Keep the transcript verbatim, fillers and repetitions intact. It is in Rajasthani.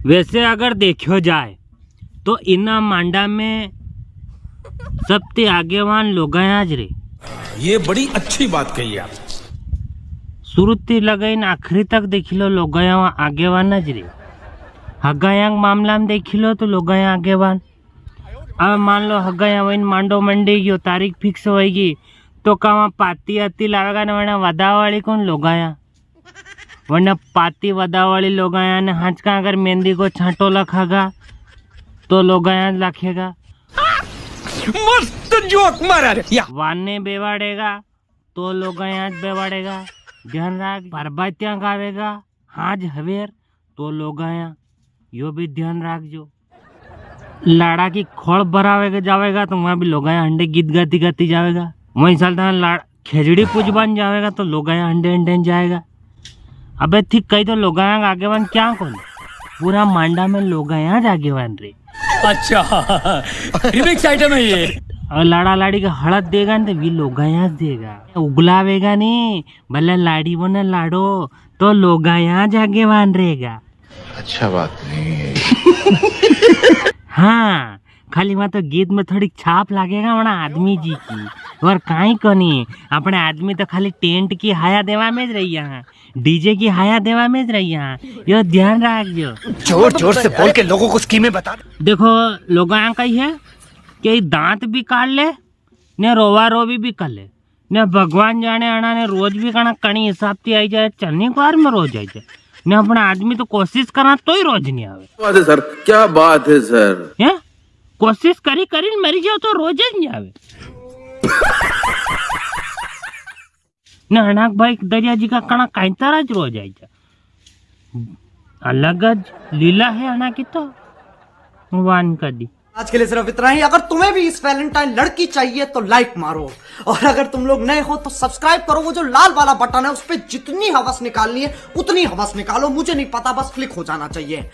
वैसे अगर देख्यो जाए तो इना मांडा में सबती आगेवान लोगायां ज रे। ये बड़ी अच्छी बात कही आप। शुरू ती लगाईन आखिरी तक देखी लो, लोगायां आगेवान ज रे। हगायां के मामला में देखी लो तो लोगायां आगेवान। अब मान लो हगायां वईन मांडो मंडी गयो, तारीख फिक्स होएगी, तो का वां पाती आती लावेगा ने वरना वदावाली कोण? लोगायां। वरना पाती वदावाली लोगायां ने हांचका अगर मेहंदी को छांटो लखागा तो लोगायां ज लखेगा। मस्त जोक मारा रे या। वाने बेवाड़ेगा तो लोगायां ज बेवाड़ेगा। ध्यान राख, परबात्यां गावेगा हांज हवेर तो लोगायां, यो भी ध्यान राखजो। लाड़ा की खोल भरावे के जावेगा तो वां भी लोगायां हंडे गीत गाती गाती जावेगा। वईं साल थां लाड़-, खेजड़ी पूजवान जावेगा तो लोगायां हंडे हंडे जाएगा। अबे ठीक कही तो लोगायां का आगेवान क्या कोनी? पूरा मांडा में लोगायां ज आगेवान रे। अच्छा, रिमिक्स आइटम है ये। और लाड़ा लाड़ी का हळद देगा ने तो भी लोगायां ज देगा। उगलावेगा नी, भले लाड़ी बने लाड़ो, तो लोगायां ज आगेवान रेगा। अच्छा बात नहीं है। हाँ, खाली वां तो गीत में थोड़ी छाप लागेगा वणा आदमी जी की, और काई कोनी। अपणे आदमी तो खाली टेंट की हाया देवा में ज रही है, डीजे की हाया देवा में ज रही है, यो ध्यान राखजो। जोर जोर से बोल के लोगों को स्कीमें बता। देखो, लोगायां कही है कि दांत भी काड़ ले, ने रोवा रोवी भी कर ले, ने भगवान जाणे अणा ने रोज भी कणा कणी हिसाब ती आई जाए, चलनी कार में रोज आई जाए, ने अपणा आदमी तो कोशिश करा तो ही रोज नी आवे। बात है सर, क्या बात है सर। हैं? कोशिश करी करी ने मरी जाओ तो रोज ज नी आवे। ने अणाक भाई दरिया जी का कणा कांई तारा ज रोज आई जा। अलग ज लीला है अणा की तो। वान कदी। आज के लिए सिर्फ इतना ही। अगर तुम्हें भी इस वैलेंटाइन लड़की चाहिए तो लाइक मारो, और अगर तुम लोग नए हो तो सब्सक्राइब करो। वो जो लाल वाला बटन है, उस पे जितनी हवस निकालनी है उतनी हवस निकालो, मुझे नहीं पता, बस क्लिक हो जाना चाहिए।